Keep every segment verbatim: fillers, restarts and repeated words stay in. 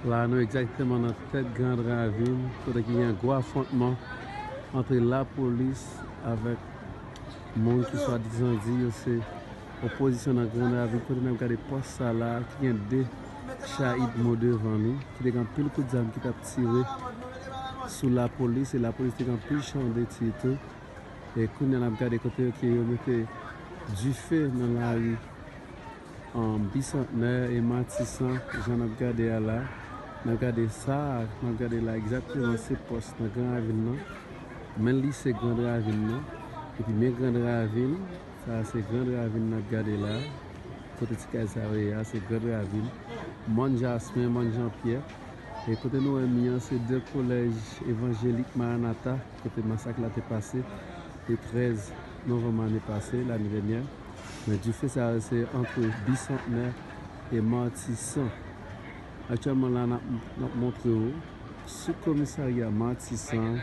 La nou egzakteman nan tèt Grand Ravine, kote ki gen gwo afwontman ant lapolis avèk moun ki swadizan di yo se opozisyon nan Grand Ravine, kote n ap gade pòs sa la ki gen de cha Idmo devan li, ki te gen anpil kout zam ki t ap tire sou lapolis, e lapolis te gen anpil chan de tir tou. E kounye a n ap gade kote yo ke yo mete dife nan lari, um, Bisantnè e Matisan, jan n ap gade a la. N ap gade sa, n ap gade la egzakteman se pòs nan Gran Ravin nan. Men lise Grand Ravine nan. Epi men Grand Ravine, sa a se Grand Ravine n ap gade la. Kote ti kay sa yo ye a, se Grand Ravine. Mòn Jasmen, Mòn Janpyè. E kote nou wè mi an, se de kolèj evanjelik Maranata, kote masak la te pase, le trèz novanm ane pase, lane dènyè. Men dife sa yo se ant Bisantnè e Matisan. Aktyèlman la, n ap, n ap montre w sou komisarya Matisan,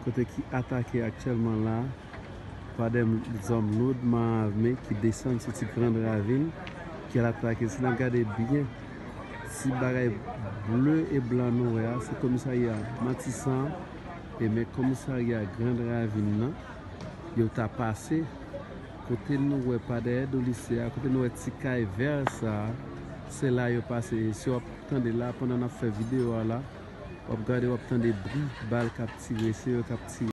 kote ki atake aktyèlman la pa de zòm loudman ame ki desann soti Grand Ravine, ki al atake. Si n ap gade byen, ti bagay ble e blan nou wè a, se komisarya Matisan, e men komisarya Grand Ravine nan, yo ta pase, kote nou wè pa dèyè do lise a, kote nou wè ti kay vè sa a, se la yo pase. E si w ap tande la, pandan n ap fè videyo a la, w ap gade, w ap tande bri bal k ap tire, se yo k ap tire.